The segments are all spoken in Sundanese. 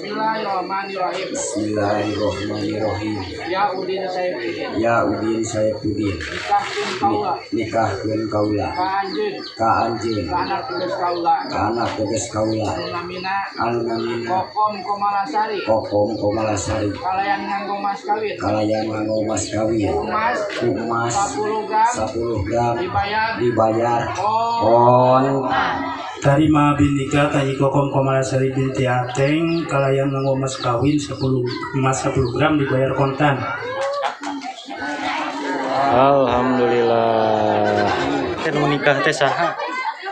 Bismillahirrahmanirrahim. Bismillahirrahmanirrahim. Ya Udin Saepudin. Ya Udin Saepudin. Nikahkeun kaula. Nikahkeun kaula. Ka anjeun. Ka anjeun. Ka anak teges kaula. Ka anak teges kaula. Anu namina. Anu namina. Kokom Komalasari. Kokom Komalasari. Kalayan nganggo mas kawin. Kalayan nganggo mas kawin. Emas. Emas. 10 gram. 10 gram. Dibayar. Dibayar. Kon. Tarima bin nikah taji Kokom Komalasari binti Ateng kalayan nganggo mas kawin 10 emas 10 gram dibayar kontan. Alhamdulillah. Teh nu nikah teh saha?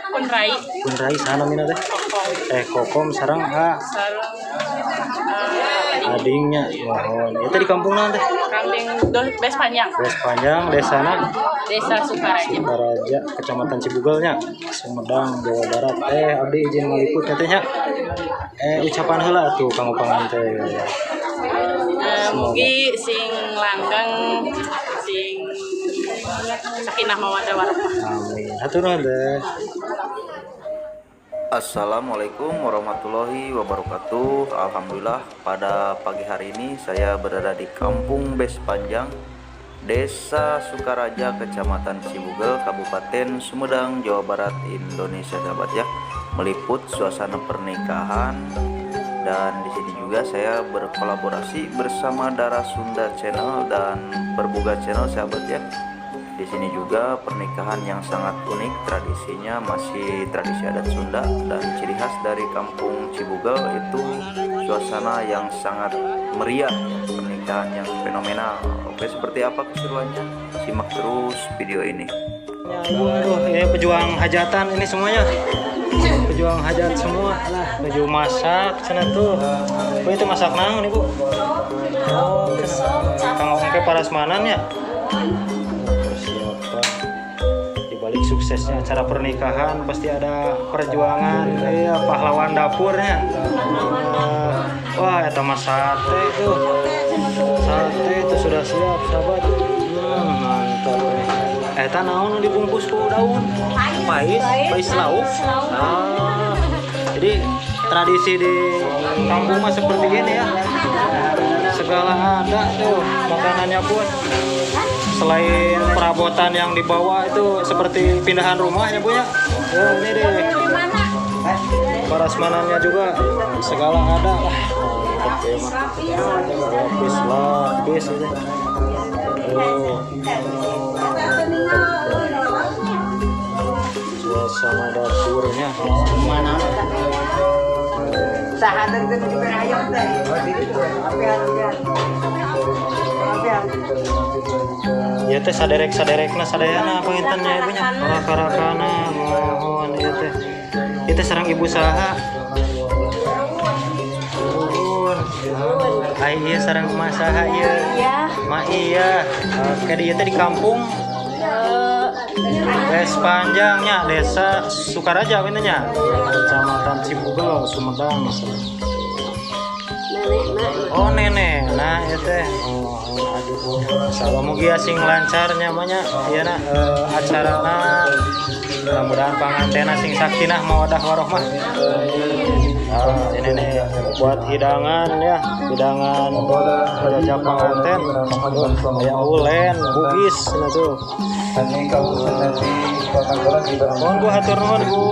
Pun Rai. Pun Rai saha namina teh? Teh Kokom sareng A. Sareng adingnya. Mohon. Itu di kampung naon teh? Kampung Bes Panjang. Bes Panjang, desana? Desa Sukaraja. Sukaraja, Kecamatan Cibugelnya, Sumedang, Jawa Barat. Abdi izin ngaliput teh nya. Ucapan heula atuh kanggo panganten. Mugi sing langgeng, sing sakinah mawaddah warahmah. Amin. Hatur nuhun teh. Assalamualaikum warahmatullahi wabarakatuh. Alhamdulillah pada pagi hari ini saya berada di Kampung Bes Panjang, Desa Sukaraja, Kecamatan Cibugel, Kabupaten Sumedang, Jawa Barat, Indonesia, sahabat ya. Meliput suasana pernikahan, dan di sini juga saya berkolaborasi bersama Dara Sunda Channel dan Perbuga Channel, sahabat ya. Di sini juga pernikahan yang sangat unik, tradisinya masih tradisi adat Sunda, dan ciri khas dari Kampung Cibugel itu suasana yang sangat meriah, pernikahan yang fenomenal. Oke, seperti apa keseruannya? Simak terus video ini. Ya, Ibu, aduh, ini pejuang hajatan ini semuanya. Pejuang hajat semua lah, baju masak cenah tuh. Bu, itu masak naon Ibu? Oh, kang ongke parasmanan ya? Persiapan dibalik suksesnya acara pernikahan pasti ada perjuangan, iya, pahlawan dapurnya. Wah, eta mah sate itu. Sate itu sudah siap, sahabat. Mantap nih. Eta naon dibungkus ku daun? Pais, pais lauk. Ah, jadi tradisi di kampung mah seperti ini ya. Segala ada tuh, makanannya pun. Selain perabotan yang dibawa itu seperti pindahan rumah ya Bu ya. Ya ini deh. Parasmanannya juga segala ada lah. Mantap ya mah. Lapis lapis ini. Tuh. Suasana dapurnya. Mana? Ya teh saderek-saderekna sadayana panginten nya ibu nya. Raka-rakana mohon ieu teh. Ieu teh sareng ibu saha? Nuhun. Ai ieu sareng emak saha ieu? Ma iya. Oke, ieu teh di kampung Bes Panjangnya, Desa Sukaraja nya, Kecamatan Cibugel, Sumedang. Oh nenek, nah itu teh. Oh, aduh, insyaallah mugi sing lancar nya ieu na acarana. Mudah-mudahan pangantena sing sakinah mawadah warohmah. Ah, ini nih buat hidangan ya, hidangan raja panganten. Aya ulen, bugis nah tuh. Mohon Bu hatur nuhun Bu.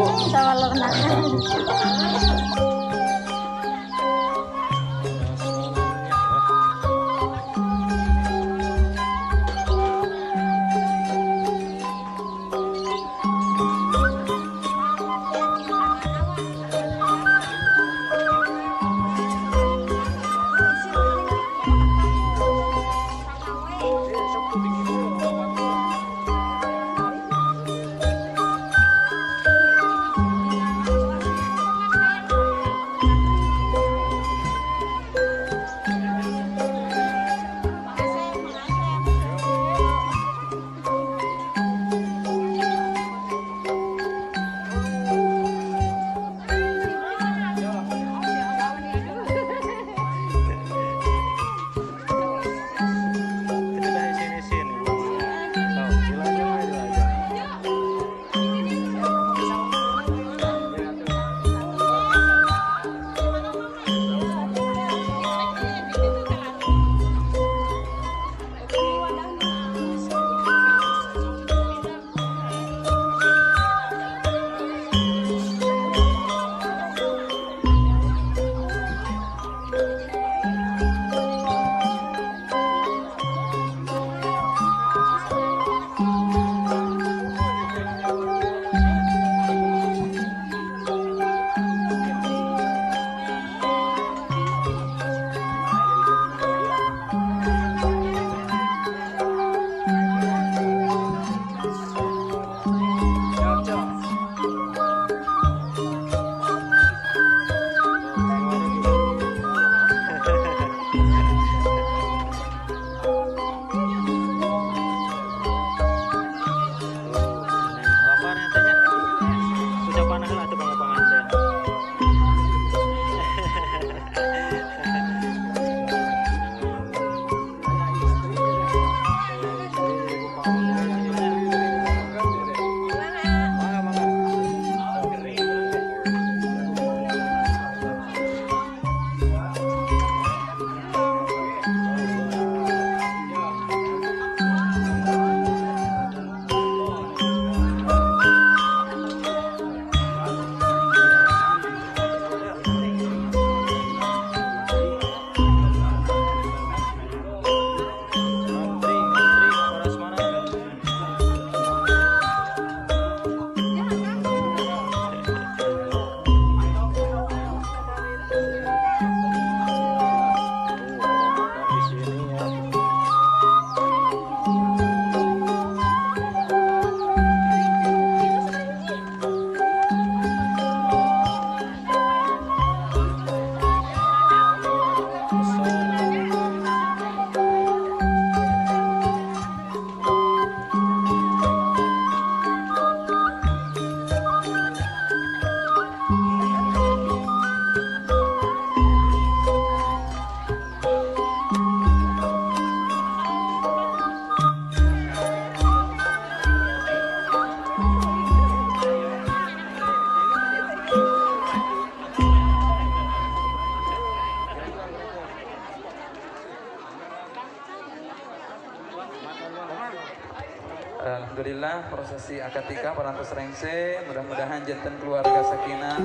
Alhamdulillah prosesi akad nikah parantos rengse, mudah-mudahan janten keluarga sakinah,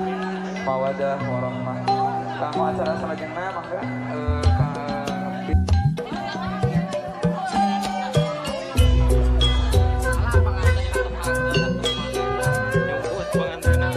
mawadah warahmah. Kanggo acara salajengna mangga ka Nyumput pengantena.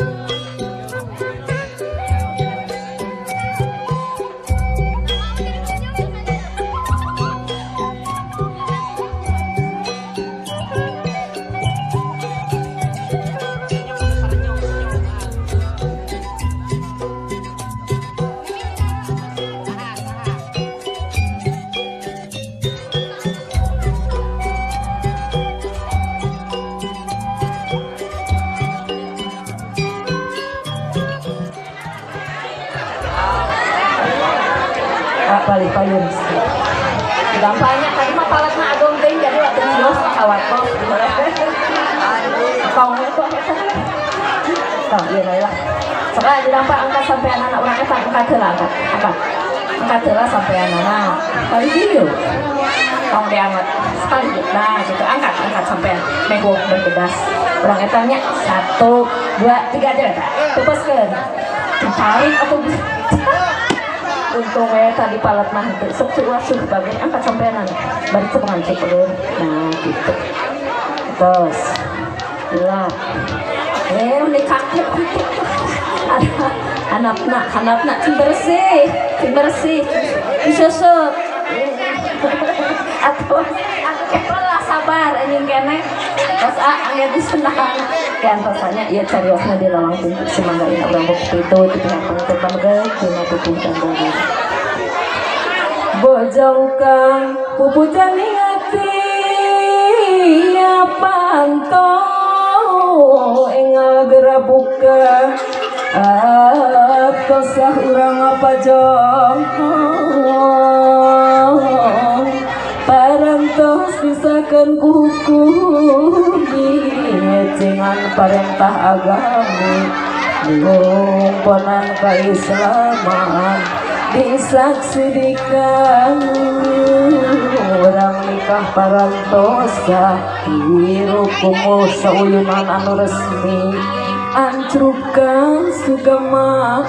Balik payun. Gampangnya tadi mah palatna agong teuing jadi waktu kios kawatos. Tong eta eta. Tong ieu lah. Sok ah dirampa angkat sampai anak urang eta angkat heula angkat. Angkat. Angkat heula sampai anak. Balik dieu. Tong diangkat sekali nah gitu angkat angkat sampai mego bergedas. Urang eta nya 1 2 3 aja eta. Tepeskeun. Tarik atuh. Untung we tadi palat mah henteu sok cuasuh bagian angkat sampeanan bari cepengan cepeun nah gitu terus gila ini kaku gitu hanapna hanapna cing bersih disusut atau aku kepola sabar anjing keneh pas a angge disenang kantosannya ieu cariosna di lawang pintu sumangga ina urang bukti itu di pihak pengantin pameget dina pupuh dan bogor bojong kang pupujan ati ya panto engal gera buka atosah urang apa jong parantos disakeun ku hukum ngecengan parentah agami ngumponan kaislaman disaksikan urang nikah parantosa dirukumu sauyunan anu resmi ancrukan sugama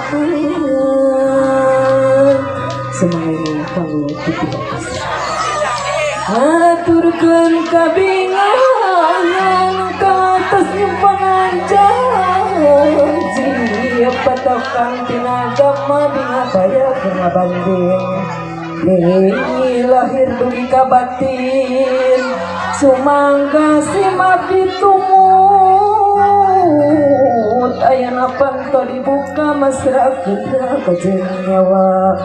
semuanya kanggo dipihak aturkeun kabingahan ka atas nyumpangan janji patokan tina agama bingah baya keur banding deui lahir dugi ka batin sumangga simabdi tumut ayana panto dibuka masrakeun ka jeung nyawa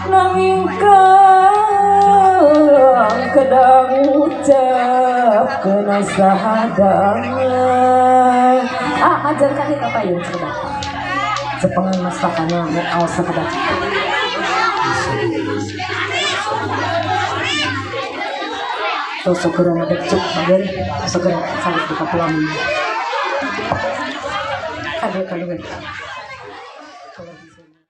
nanging kadang ucap kena sahadangan ah ajarkan kita payung coba cepengan mas pakana mau awas kepada tuh segera ngedekcuk bagian segera salik di kapulang kade kade.